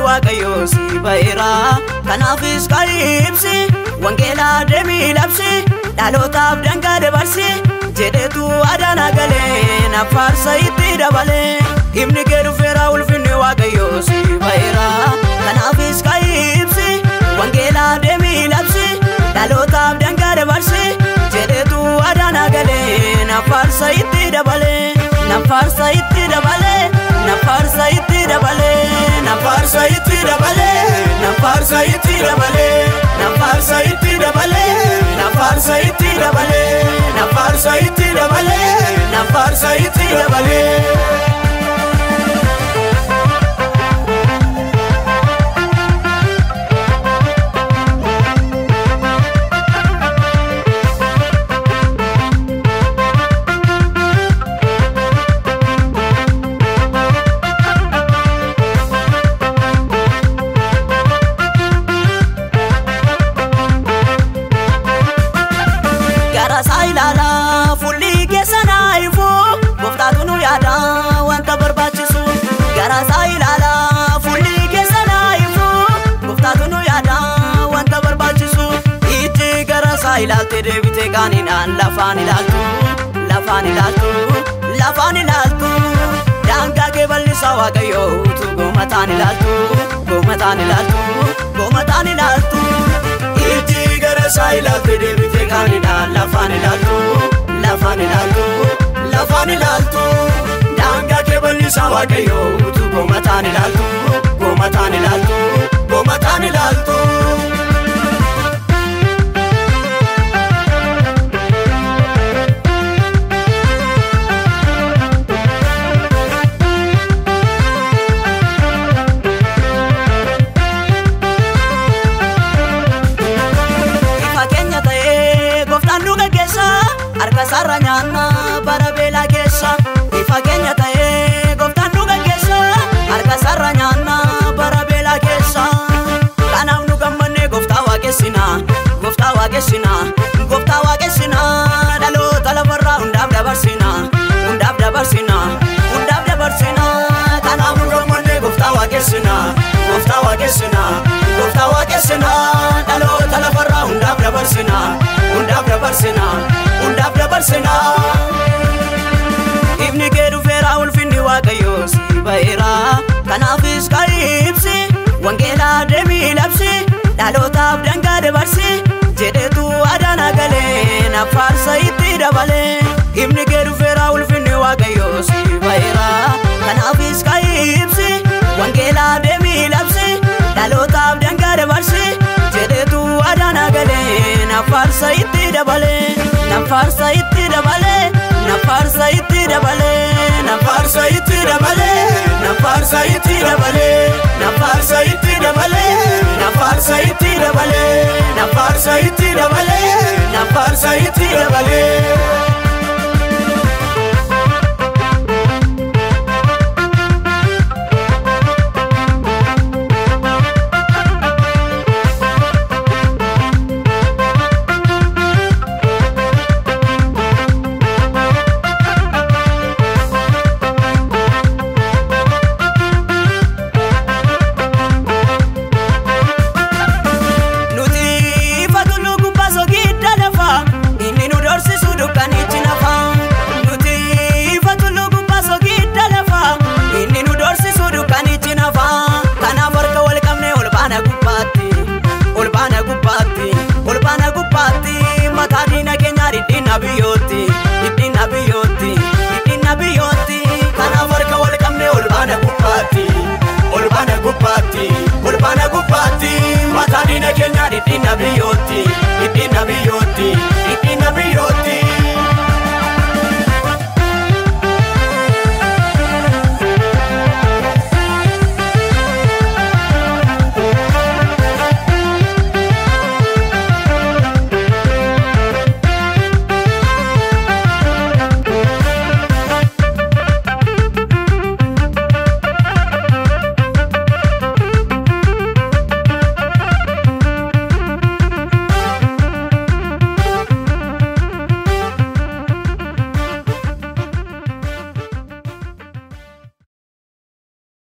Waaqayyoo si ba'eera kanaafis kaayibsi wangeelaa deemii labsi dhalootaaf dangaa dabarsi jedheetu adaana galee na faarsa itti dabalee ifni kee dhufeera ulfinni Waaqayyoo si ba'eera kanaafis kaayibsi wangeelaa deemii labsi dhalootaaf dangaa dabarsi jedheetu adaana galee na faarsa itti dabalee na faarsa itti dabalee na faarsa itti dabalee na faarsa itti dabalee na faarsa itti dabalee na faarsa itti dabalee na faarsa itti dabalee na faarsa itti dabalee na faarsa itti dabalee. Garasaa ilaalaa fuulli keessa naayifu gooftaatu nu yaada wanta barbaachisu. Garasaa ilaalaa fuulli keessa naayifu gooftaatu nu yaada wanta barbaachisu. Itti garasaa ilaalte deebitee qaaniidhaan lafaan ilaaltu lafaan ilaaltu lafaan ilaaltu. Daangaa kee bal'isaa Waaqayyoo utuu goomataan ilaaltu goomataan ilaaltu goomataan ilaaltu. Ijji garasaa ilaalte deebitee qaaniidhaan lafaan ilaaltu lafaan ilaaltu lafaan ilaaltu. Daangaa kee bal'isaa Waaqayyoo utuu goomataan ilaaltu goomataan ilaaltu goomataan ilaaltu. Ifa keenya ta'ee gooftaan nu gaggeessa harka isaarra nyaanna bara beelaa keessa. Ifa keenya ta'ee gooftaan nu gaggeessa harka isaarra nyaanna bara beelaa keessa. Kanaaf nu gammannee gooftaa waaqessina gooftaa waaqessina gooftaa waaqessina dhaloota lafarraa hundaaf dabarsina hundaaf dabarsina hundaaf dabarsina. Kanaaf nu gammannee gooftaa waaqessina gooftaa waaqessina gooftaa waaqessina dhaloota lafarraa hundaaf dabarsina hundaaf dabarsina hundaaf dabarsina. Ifni kee dhufeera ulfinni Waaqayyoo si ba'eera kanaafis kaayibsi wangeelaa deemii labsi dhalootaaf dangaa dabarsi jedheetu adaana galee na faarsa itti dabalee. Ifni kee dhufeera ulfinni Waaqayyoo si ba'eera kanaafis kaayibsi wangeelaa deemii labsi dhalootaaf dangaa dabarsi jedheetu adaana galee na faarsa itti dabalee na faarsa itti dabalee na faarsa itti dabalee na faarsa itti dabalee na faarsa itti dabalee na faarsa itti dabalee na faarsa itti dabalee na faarsa itti dabalee na faarsa itti dabalee.